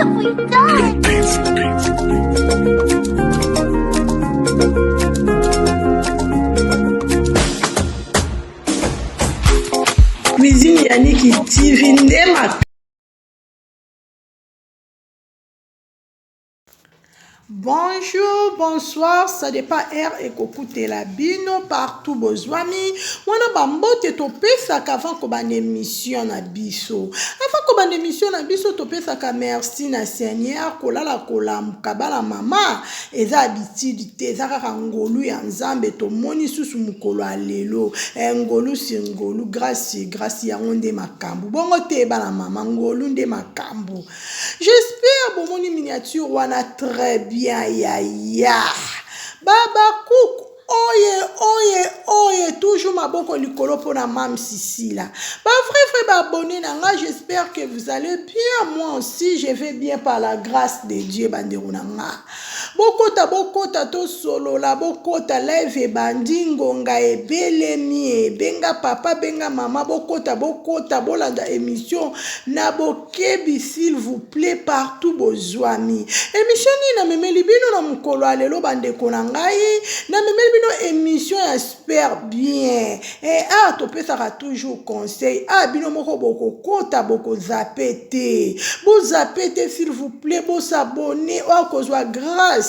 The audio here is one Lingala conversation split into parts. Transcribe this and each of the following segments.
have we done? Cuisine ya Niki TV nde Bonjour, bonsoir, ça dépend heure ekokutela bino partout bozwami. Wana bambote topesaka avant kobanda émission na biso. Avant kobanda émission na biso topesaka merci na Seigneur kolala kolamuka bana mama eza habitude te eza kaka ngolu ya Nzambe tomoni susu mokolo ya lelo. Eh, ngolu sur ngolu, grâce sur grâce yango nde makambo. Bongo te bana mama ngolu nde makambo. J'espère bomoni miniature wana très bien yaya. Babakouk oye oye oye toujours maboko likolo pona mam Sisila. Ba vrai vrai ba abonné na nga j'espère que vous allez bien moi aussi je vais bien par la grâce de Dieu bandeko na nga. Bokota bokota tosolola bokota live ebandi ngonga ebelemi benga papa benga mama bokota bokota bolanda emission na bokebi s'il vous plaît partout bozwami emission nini namemeli bino na mokolo ya lelo bandeko na ngai namemeli bino emission ya super bien e ah topesaka toujours conseil ah bino moko bokokota bokozape te bozape te s'il vous plaît bosabone oyo akozwa grâce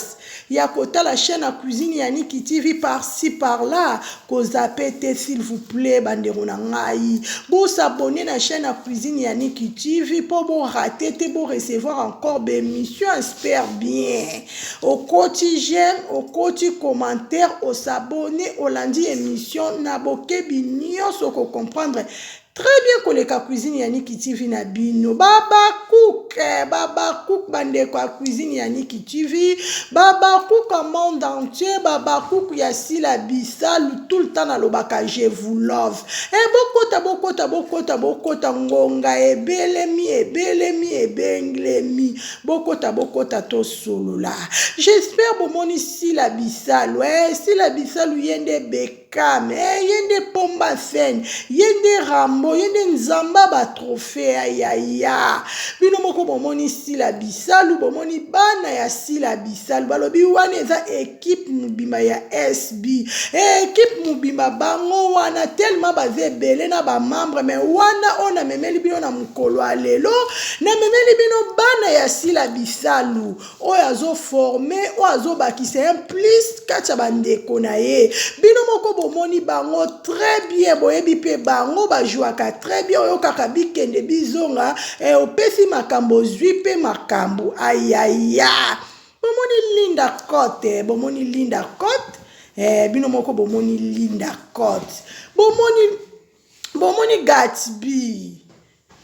ya kotala chaîne ya cuisine ya Niki TV par ci par là kozape te s'il vous plaît bandeko na ngai bosabone na chaîne ya cuisine ya Niki TV mpo borate te bo recevoir encore baémission espère bien Okoti j'aime, okoti commentaire, o s'abonner, olandi emission na bokebi nionso oko comprendre très bien koleka cuisine ya Niki TV na bino. Babakouk, eh, babakouk bandeko ya cuisine ya Niki TV, babakouk en monde entier, babakouk ya Sila Bisalu tout le temps nalobaka je vous love. Eh bokota bokota bokota bokota ngonga ebelemi ebelemi ebenglemi. Bokota bokota tosolola. J'espère bomoni Sila Bisalu. Eh, Sila Bisalu ye nde Beckham. Eh, ye nde Pomba Scène. Ye nde Rambo, ye nde Nzamba ba trophée ayaya. Bino moko bomoni Sila Bisalu, bomoni bana ya Sila Bisalu. Balobi wana eza equipe mobimba ya SB. Eh, equipe mobimba bango wana tellement baza ebele na ba membre mais wana oyo namemeli bino na mokolo ya lelo namemeli bino bana ya Sila Bisalu oyo azo forme oyo azobakisa un plus kati ya bandeko na ye bino moko bomoni bango très bien boyebi mpe bango bajouaka très bien oyokaka bikende bizonga eh, opesi makambo ozwi mpe makambo ayaya Bomoni Linda Cote, bomoni Linda Cote, eh, bino moko bomoni Linda Cote. Bomoni bomoni Gatsby,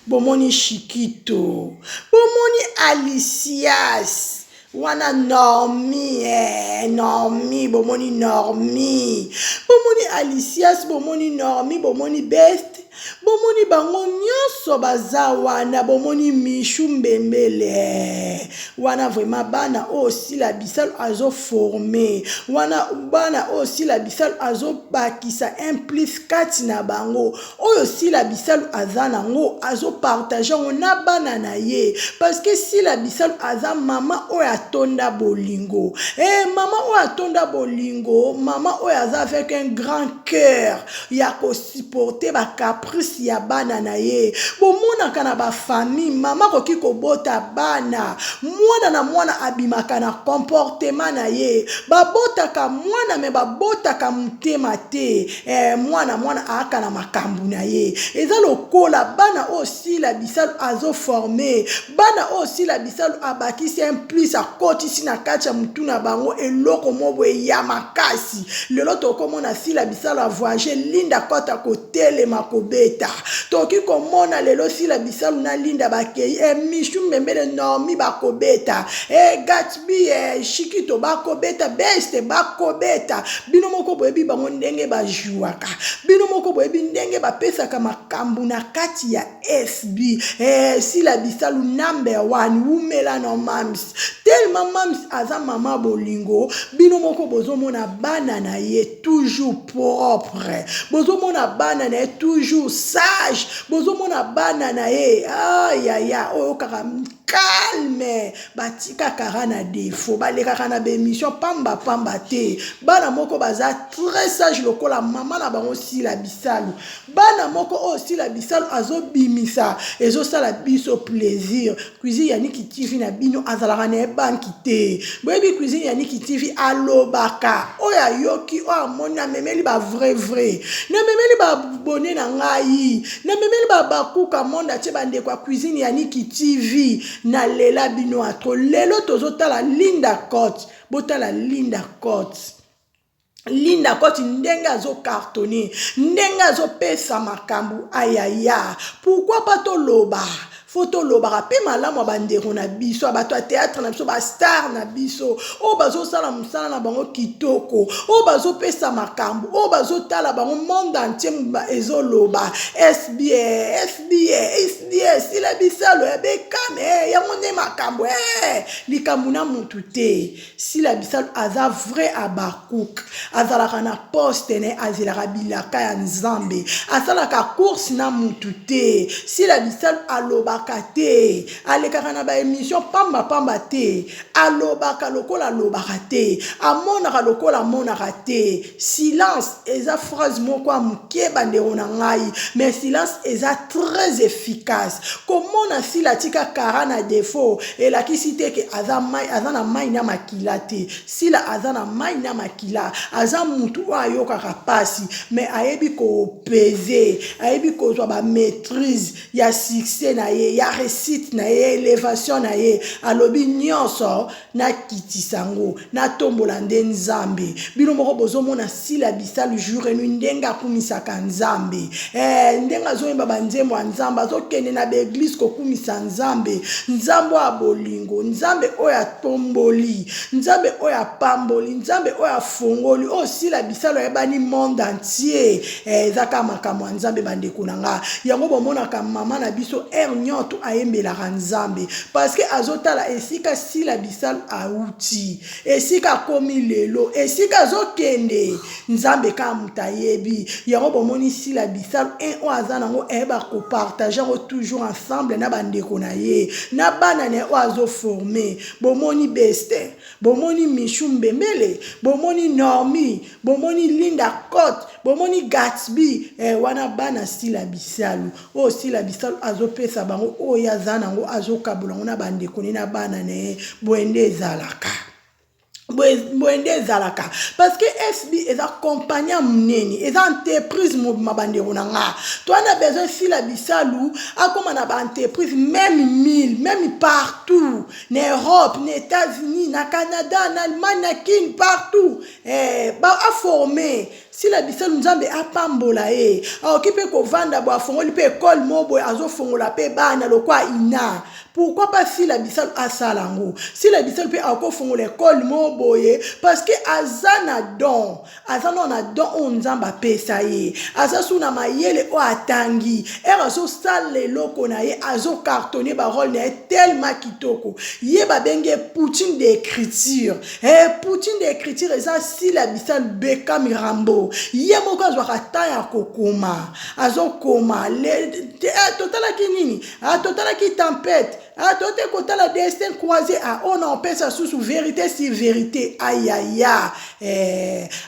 bomoni Chiquito, bomoni Alicias, wana Normie, eh, Normie, bomoni Normie. Bomoni Alicias, bomoni Normie, bomoni Best. Bomoni bango nionso baza wana bomoni Michou mbembele wana vraiment bana oyo Sila Bisalu azo forme wana bana oyo Sila Bisalu azo bakisa un plus kati na bango oyo Sila Bisalu aza nango azo partage yango na bana na ye parce que Sila Bisalu aza mama oyo atonda bolingo eh mama oyo atonda bolingo mama oyo aza avec un grand cœur ya ko supporter ba caprice ya bana na ye. Bomonaka na ba famille mama akoki kobota bana, mwana na mwana abimaka na comportement na ye. Babotaka mwana mais babotaka motema te. Eh, mwana mwana aaka na makambu na ye. Eza lokola bana oyo Sila Bisalu azo former, bana oyo Sila Bisalu abakisi un plus akotisi na kati ya mutu na bango eloko moko boye ya makasi. Lelo tokomona Sila Bisalu a voyager, Linda Cote akotelema kobeta. Tokoki komona lelo Sila Bisalu na Linda bakei, eh, Michou Mbembele, Normie bakobeta, eh, Gatsby, eh, Chikito bakobeta, Best bakobeta. Bino moko boyebi bango ndenge ba jouaka. Bino moko boyebi ndenge bapesaka makambo na kati ya SB. Eh, Sila Bisalu number one, wumela no mams. Tellement mams aza mama bolingo, bino moko bozomona bana na ye toujours propre. Bozomona bana na ye toujours sage. Bozomona bana na ye. Ah, ya ya, oyo kaka. Calme, batika kara na défaut, balekaka na baémission pamba pamba te. Bana moko baza très sage lokola mama na bango Sila Bisalu. Bana moko oyo Sila Bisalu azobimisa, ezosala biso plaisir. Cuisine ya Niki TV na bino azalaka na ye banki te. Boyebi Cuisine ya Niki TV alobaka oyo ayoki, oyo amoni. Namemeli ba vrai vrai, namemeli babone na ngai, namemeli babakuka monde atie. Bandeko ya Cuisine ya Niki TV, nalela bino atro. Lelo tozotala Linda Cote. Botala Linda Cote, Linda Koti, ndenge azocartonner, ndenge azopesa makambo. Ayaya, pourquoi pas toloba? Faut tolobaka mpe malamu ya bandeko na biso, ya bato ya théâtre na biso, bastar na biso oyo bazosala mosala na bango kitoko, oyo bazopesa makambo, oyo bazotala bango, monde entier ezoloba SB, SB, SB, Sila Bisalo ya Bekame. Yango nde makambo, likambo na mutu te. Sila Bisalo aza vrai Abakuk, azalaka na poste na ye, azelaka bilaka ya Nzambe, asalaka course na mutu te. Sila Bisalo alobaka te, alekaka na baémission pambapamba te, alobaka lokola alobaka te, amonaka lokola amonaka te. Silence eza phrase moko ya moke, bandeko na ngai, mais silence eza très efficace. Komona Sila atika kara na défaut elakisi te ke aza mai, aza na mai na makila te. Sila aza na mai na makila, aza mutu oyo ayokaka mpasi, mais ayebi kopese, ayebi kozwa bamaîtrise ya succès na ye, ya réussite na ye, ya élévation na ye. Alobi nyonso nakitisa yango, natombola nde Nzambe. Bino moko bozomona Sila Bisalu jour et nuit, ndenge akumisaka Nzambe, ndenge azoyemba banzembo ya Nzambe, azokende na baéglise kokumisa Nzambe, Nzambe oyo ya bolingo, Nzambe oyo atomboli, Nzambe oyo apamboli, Nzambe oyo afongoli, oyo Sila Bisalu ayebani monde entier. Eza kaka makambo ya Nzambe, bandeko na nga. Yango bomonaka mama na biso heure nyonso ayembelaka Nzambe, parce que azotala esika Sila Bisalu auti, esika akomi lelo, esika azokende, Nzambe kaka moto ayebi. Yango bomoni Sila Bisalu un oyo aza nango, ayeba kopartager yango toujours ensemble na bandeko na ye, na bana na ye oyo azoformer. Bomoni Beste, bomoni Michu Mbembele, bomoni Normi, bomoni Linda Cote, bomoni Gatsby. Wana bana Sila Bisalu oyo Sila Bisalu azopesa bango oyo aza nango, azokabola yango na bandeko ne, na bana na ye. Boye nde ezalaka, boye nde ezalaka, parce que SB eza compagnie ya monene, eza entreprise mobima. Bandeko na nga, towana besoin Sila Bisalu akóma na baentreprise même mille, même partout na Europe, na États-Unis, na Canada, na Allemagne, na Kine, partout, aforme Sila Bisalu. Nzambe apambola ye. Akoki mpe kovanda boye, afongoli mpe ekole mo boye, azofongola mpe bana lokwa ina. Pourquoi pas Sila Bisalu asala yango? Sila Bisalu mpe akofongola ekole mo boye, parce que aza na don, aza nano na don oyo Nzambe apesa ye, aza su na mayele oyo atangi. Heure azosala eloko na ye, azocartonner barôle na ye tellement kitoko. Ye babenge Poutine d'écriture. Poutine d'écriture eza Sila Bisalu Bekami Rambo. Ye moko azwaka temps ya kokoma, azokoma. Totalaki nini? Totalaki Tempête, tote kotala Destin croisé, oyo na opesa susu Vérité sur vérité. Ayaya,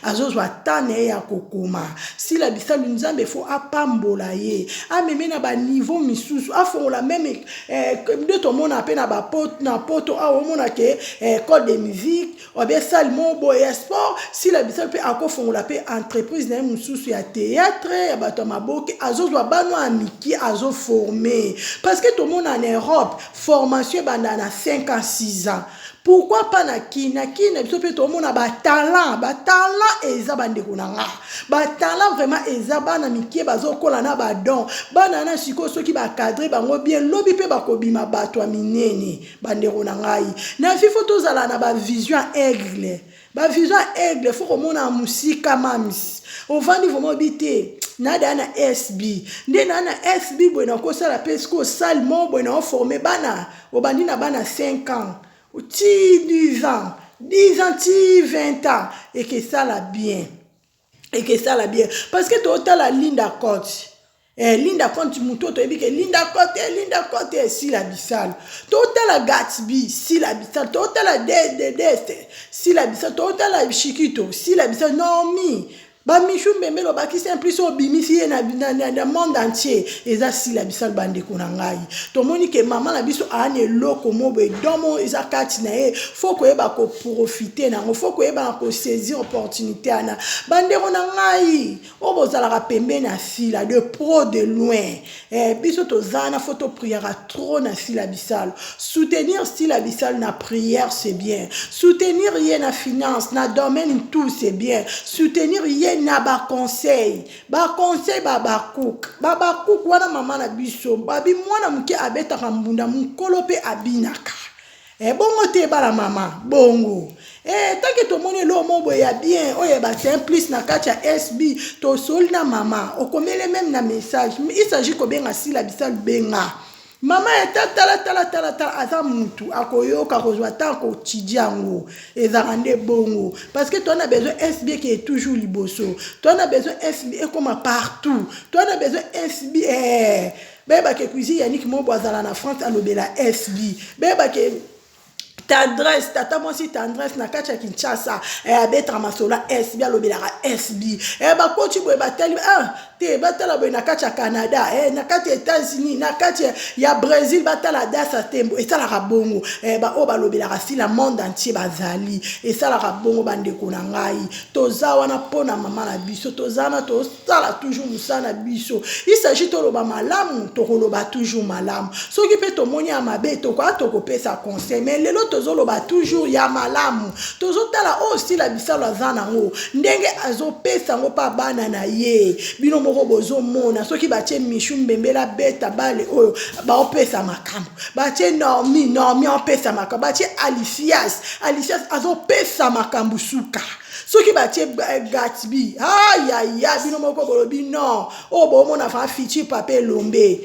azozwa temps na ye ya kokoma. Sila Bisalu, Nzambe faut apambola ye, ameme na baniveau misusu, afongola même nde tomona mpe na poto awa, omona ke école de musique obie salle moko boye ya sport. Sila Bisalu mpe akofongola mpe entreprise na ye mosusu ya théâtre, ya bato ya maboke, azozwa bana ya mike, azoformer, parce que tomona na Europe formation ebanda na 5 ans, 6 ans. Pourquoi pas na Kini? Na Kini na biso mpe tomona batalent, batalent eza, bandeko na nga, batalent vraiment eza. Bana mike bazokola na badon. Bana na sikoyo, soki bacadrer bango bien, lobi mpe bakobima bato ya minene. Bandeko na ngai, na vie faut tozala na bavision ya aigle, bavision ya aigle. Faut komona mosika. Mamisi ovandi vraiment, obi te nada na SB nde na SB boye, nakosala mpe sikoyo salle moko boye, naoformer bana. Obandi na bana 5 ans ti 10 ans, 10 ans ti 20 ans, ekesala bien, ekesala bien, parce que totala Linda Cote. Eh, Linda Conte moto oyo toyebi ke Linda Conte, eh, Linda Conte eh, Sila Bisalu. Totala Gatsby, Sila Bisalu. Totala Dedeste, Sila Bisalu. Totala Chiquito, Sila Bisalu. Naomi, ba Michou Mbembele obakisi en plus obimisi ye na, na, na, na monde entier eza Sila Bisalu bandeko na ngai. Tomoni ke mama na biso aa na eloko mo boye don mo eza kati na ye, faut koyeba ko profiter na yango, faut koyeba na ko saisir opportunité wana. Bandeko na ngai, oyo bozalaka pembeni ya Sila de pro de loin eh, biso toza na faut topriaka trop na Sila Bisalu. Soutenir Sila Bisalu na prière, c'est bien. Soutenir ye na finance, na domaine tout, c'est bien. Soutenir ye na baconseil, baconseil babakuk babakuk wana. Mama na biso babi mwana moke abetaka mbunda, mokolo mpe abinaka. E bongo te, bala mama bongo. E tanke tomoni eloko moko boye ya bien oyo ebakisa un plus na kati ya SB, tosoli na mama, okomele même na message. Il s'agit kobenga Sila Bisalu, benga mama eta, tala tala tala tala, aza mutu akoyoka, kozwa ntango kotidi yango. Ezalaka nde bongo, parce que toza na besoin SB eke toujours liboso, toza na besoin SB ekoma partout, toza na besoin SB bayebake Cuisine Yannick Mobo azala na France, alobela SB, bayebake Tendresse, tata mwasi Tendresse na kati ya Kinshasa, abetaka masolo ya SB, alobelaka SB. Bakoti boye, batali ah, te, batala boye na kati ya Canada, na kati ya États-Unis, na kati ya Brésil, batala Dasa Tembo. Esalaka bongo, baoyo balobelaka Sila monde entier bazali. Esalaka bongo, bandeko na ngai. Toza wana mpona mama na biso, toza wana, tosala toujours mosala na biso. Il s'agit toloba malamu, tokoloba toujours malamu. Soki mpe tomoni ya mabe, tokoya, tokopesa conseil. Mais lelo tozoloba toujours ya malamu. Tozotala oyo Sila Bisalu aza nango, ndenge azopesa yango mpa bana na ye. Bino moko bozomona, soki batie Mishu Mbembela beta bale oyo, baopesa makambo. Batie Normi, Normi aopesa makambo. Batie Alicias, Alicias azopesa makambo suka. Soki batie Gatsby, ayaya, bino moko bolobi non. Oyo bomona fa futur papa Elombe,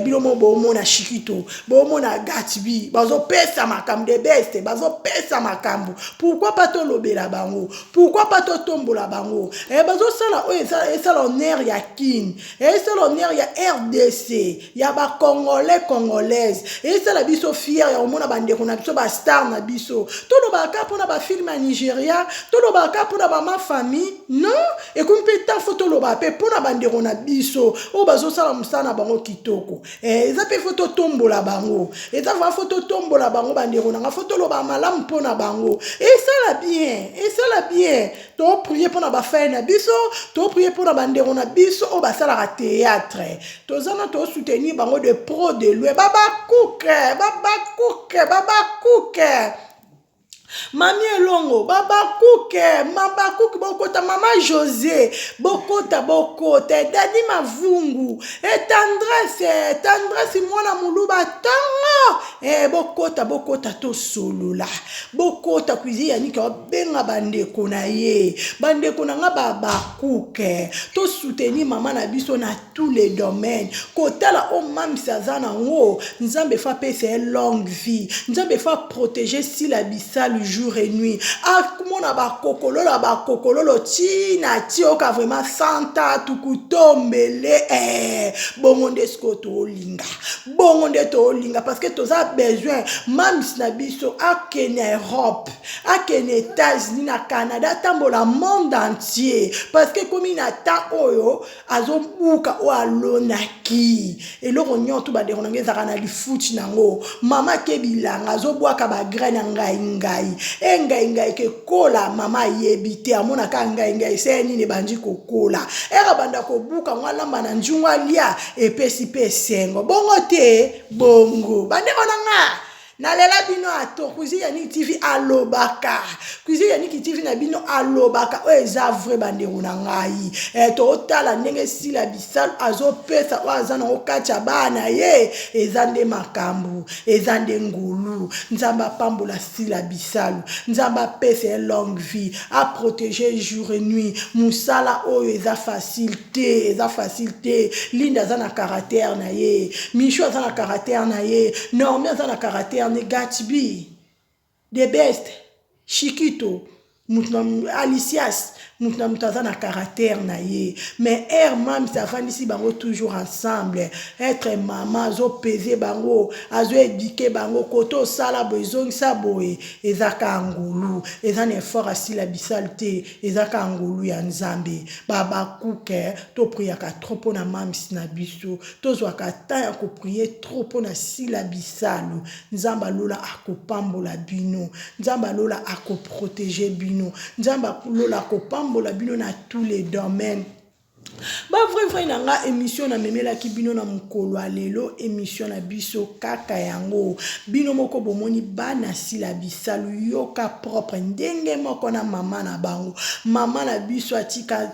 bino moko bomona Shikito, bomona Gatsby, bazopesa makambo de best, bazopesa makambo. Pourquoi pas tolobela bango? Pourquoi pas totombola bango? Bazosala oyo esala honneur ya Kine, esala honneur ya RDC, ya Bacongolais, Congolaise. Esala biso fier ya komona bandeko na biso, bastar na biso. Tolobaka mpona bafilm ya Nigeria, tolobaka mpona bama famille, non. Ekomi mpe temps faut toloba mpe mpona bandeko na biso oyo bazosala mosala na bango kitoko. Eza mpe faut totombola bango, eza vraiment faut totombola bango. Bandeko na nga, faut toloba malamu mpona bango. Esala bien, esala bien. Toprie mpona bafai na biso, toprie mpona bandeko na biso oyo basalaka théâtre. Toza na tosoutenir bango de pro de loin. Babakuke, babakuke, babakuke, Mami Elongo, babakuke, mabakuke, bokota. Mama José, bokota, bokota. Dadi Mavungu, e Tendresse, Tendresse mwana moluba ntango, bokota, bokota, tosolola, bokota. Cuisine Yannick abenga bandeko na ye. Bandeko na nga babakuke, tosoutenir mama na biso na tous les domaines. Kotala oyo mamisi aza nango, Nzambe fa apesa ye longue vie, Nzambe fa protéger Sila Bisalu jour et nuit. Akomona bakokololo ya bakokololo ntina ti oyoka vraiment santa tukutombele. Bongo nde sikoyo toolinga, bongo nde toolinga, parce que toza besoin mamisi na biso akende Europe, akende États-Unis, na Canada, atambola monde entier, parce que ekomi na temps oyo azobuka oyo alonaki. Eloko nyonso, bandeko na ngai, ezalaka na lifuti nango. Mama ke bilanga, azobwaka bagraine ya ngai ngai e ngai ngai kekola. Mama ayebi te, amonaka ngai ngai se nini ebandi kokola. Ere banda kobuka ngo, alamba na nzungu, alia, epesi mpe esengo. Bongo te, bongo bandeko na nga, nalela bino ato. Cuisine Yannick TV alobaka, Cuisine Yannick TV na bino alobaka oyo eza vrai. Bandeko na ngai, totala ndenge Sila Bisalu azopesa oyo aza nango kati ya bana ye. Eza nde makambo, eza nde ngulu. Nzambe apambola Sila Bisalu, Nzambe apesa ye longue vie, aprotéger jour et nuit. Mosala oyo eza facile te, eza facile te. Linda aza na caractère na ye, Micho aza na caractère na ye, Normi aza na caractère ne, Gatsby the best, Shikito. Mutu na Alicias, mutu na mutu aza na caractère na ye. Mais heure Mam's afandisi bango toujours ensemble, être maman azo peser bango, azo eduquer bango, kote osala boye zongisa boye, eza kaka ngolu, eza na effort ya Sila Bisalu te, eza kaka ngolu ya Nzambe. Ba Habacuc to priaka trop pona Mam's na biso, tozwaka temps ya ko prier trop pona Sila Bisalu. Nzambe ya lola akopambola bino, Nzambe ya lola ako proteger bino, Nzambe ya lola akopambola bino na tous les domaines. Ba vrai vrai na nga emission na memelaki bino na mokolo ya lelo emission na biso kaka yango bino moko bomoni bana sila bisalu yoka propre ndenge moko na mama na bango mama na biso atika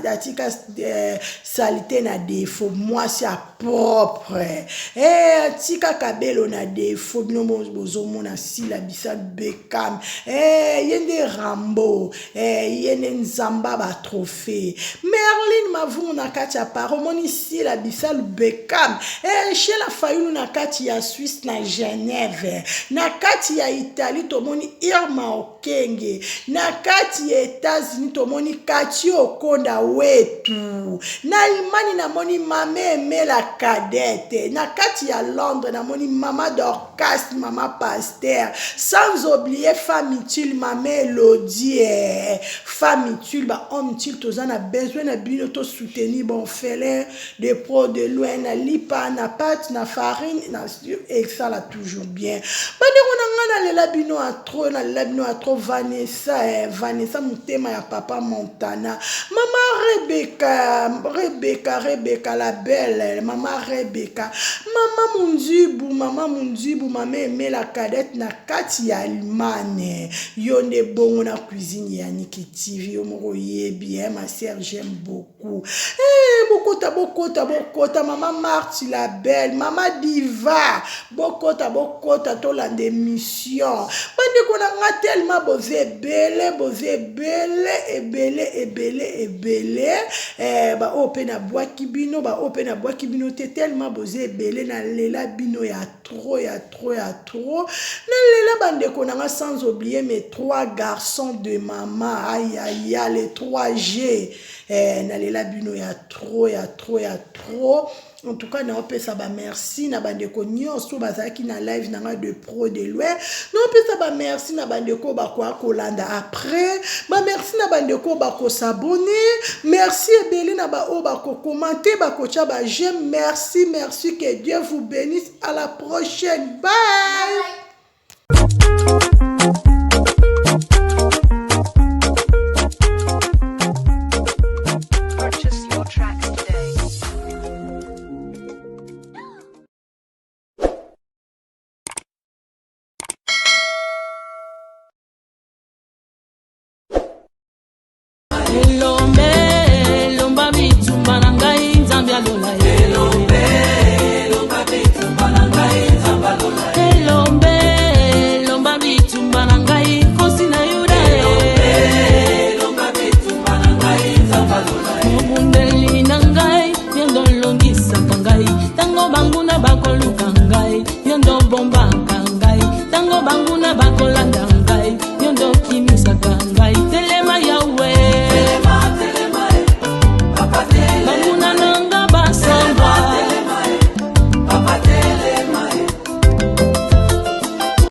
atika eh, salite na defaut mwasi ya propre eh, atika kabelo na defaut bino bozomona sila bisalu bekam eh, ye nde rambo Eh, ye nde nzamba ba trophée merline mavungu na kati ya paris omoni sila bisalu bekam eh, shela fayulu na kati ya suisse na genève na kati ya italie tomoni irma okenge na kati ya états-unis tomoni kati okonda wetu na allemagne namoni mame emela cadette na kati ya londres namoni mama dor Dorcas, maman pasteur, sans oublier femme utile, maman Elodie, eh, femme utile, ba homme utile, toza na besoin na bino to soutenir ba orphelin de pro de loin na lipa na pâte na farine na esala toujours bien. Bandeko na nga nalela bino a trop, nalela bino a trop Vanessa, eh, Vanessa motema ya papa Montana, maman Rebecca, Rebecca, Rebecca la belle, maman Rebecca, Mama Mundibu, mama Mundibu, mama Aimee la cadette na kati ya Allemagne. Yo nde bongo na cuisine ya Niki TV, yo moko oyebi, hein, ma sœur, j'aime beaucoup. Eh, bokota, bokota, bokota, mama Marthe la belle, mama Diva, bokota, bokota, tolanda émission. Bandeko na nga tellement boza ebele, boza ebele, ebele, ebele, ebele. Eh, ba oyo pe nabwaki bino, ba oyo pe nabwaki bino te tellement boza ebele na lela bino ya trop ya trop ya trop na lela bandeko na nga sans oublier mes trois garçons de maman ayaya les 3 G eh, na lela bino ya trop ya trop ya trop. En tout cas, naopesa ba merci na bandeko nyonso bazalaki na live na nga de pro de loin. Naopesa ba merci na bandeko bakoya kolanda après. Ba merci na bandeko bako s'abonner. Merci ebele na ba oyo bako commenter, bakotia ba j'aime. Merci, merci que Dieu vous bénisse. À la prochaine. Bye. Bye. Purchase your tracks today. Hello.